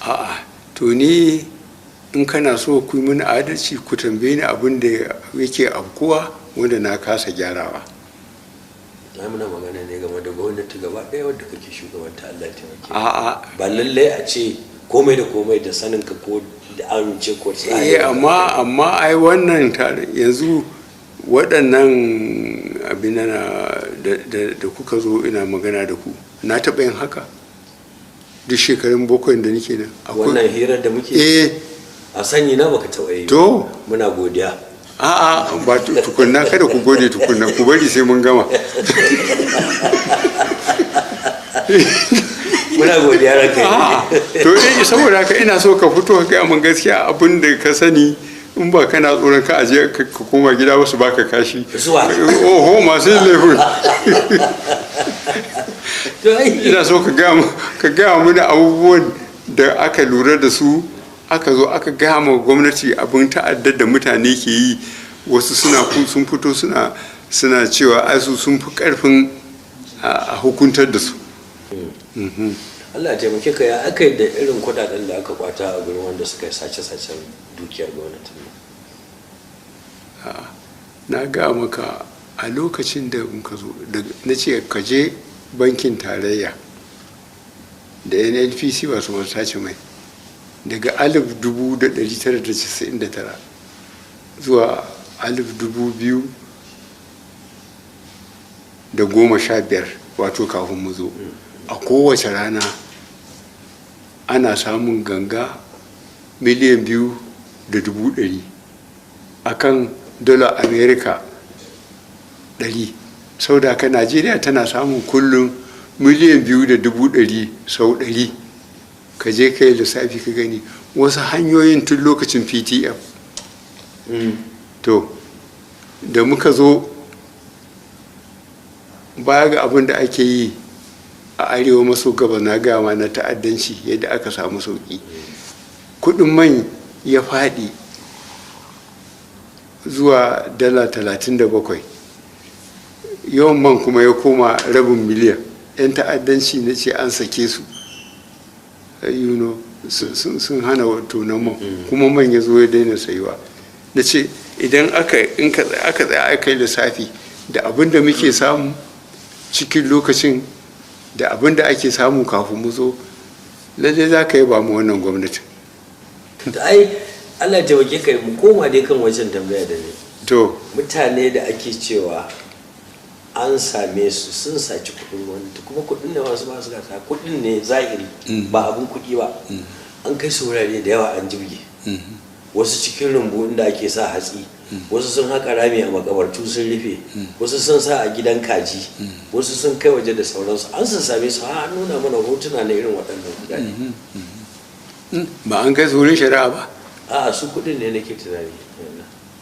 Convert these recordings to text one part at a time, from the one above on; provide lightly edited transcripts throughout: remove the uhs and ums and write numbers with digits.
A'a, to ni in kana so ku yi mini adalci, ku tambaye ni abin da yake afkuwa wanda na kasa gyarawa. Na muna magana ne game da gwamnati gaba ɗaya wadda kake shugabanta, Allah ya taimake. A'a. Ba lallai a ce komai da komai da sanin ka ko da amince ko tsari. Eh, amma ai wannan tare yanzu waɗannan abin da kuka zo ina magana da ku, na taɓa yin haka duk shekarun 7 da nake nan. Wannan hirar da muke? Eh. A sanyi na baka taɓa yi. To. Muna godiya. A'a, ba tukunna, kada ku gode tukunna, ku bari sai mun gama. Muna godiya ranka. A'a, to eh, saboda haka ina so ka fito ka gaya min gaskiya abin da ka sani, in ba kana tsoron ka aje ka koma gida wasu baka kashi. Zuwa. Oho, masu yin laifin. To ai Ina so ka gaya mini abubuwan da aka lura da su, aka zo aka gaya ma gwamnati abin ta'addar da mutane ke yi. Wasu sun fito suna cewa ai su sun fi karfin a hukuntar da su. Allah ya taimake ka. Ya aka yi da irin kudaden da aka kwata a gurin wanda suka yi sace-sacen dukiyar gwamnatin nan? Na ga maka, a lokacin da muka zo, na ce ka je bankin tarayya da NNPC, wasu masu tace mai, daga 1999 zuwa 2015, wato kafin mu zo, a kowace rana ana samun ganga 2,200,000 akan dala Amerika 100. Sau da haka Najeriya tana samun kullum 2,200,000 sau 100. Ka je ka yi lissafi ka gani. Wasu hanyoyin tun lokacin PTF. To, da muka zo, baya ga abin da ake yi a arewa maso gabas, na gama na ta'addanci, yadda aka samu sauki, kudin man ya faɗi zuwa dala 37, yawan man kuma ya koma rabin miliyan. 'Yan ta'addanci, na ce an sake su, sun hana tonon man, kuma man ya zo ya daina sayuwa. Na ce idan aka in ka aka tsaya aka yi lissafi da abin da muke samu cikin lokacin da abin da ake samu kafin mu zo, lalle za ka yi ba mu wannan gwamnatin. To ai Allah ya taimake ka, mu koma dai kan wancan tambaya da ne. To. Mutane da ake cewa an same su sun saci kudin gwamnati, kuma kudin ne wasu masu gasa kudin ne zahiri, ba abin kudi ba, an kai su wurare da yawa an jibge, wasu cikin rumbu inda ake sa hatsi, wasu sun haƙa rami a makabartu sun rufe, wasu sun sa a gidan kaji, wasu sun kai waje da sauransu. An sun same su har an nuna mana hotuna na irin waɗannan kudade. Ba an kai su wurin shari'a ba? A'a, su kudin ne nake tunani.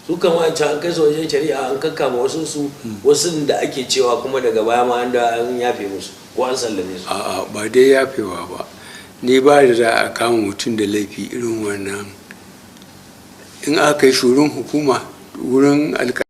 Su kan wancan an kai su wajen shari'a, an kakkama wasu su, wasu da ake cewa kuma daga baya ma an da an yafe musu ko an sallame su. A'a, ba dai yafewa ba. Ni ba da za a kama mutum da laifi irin wannan, in aka kai shurin hukuma wurin alƙali.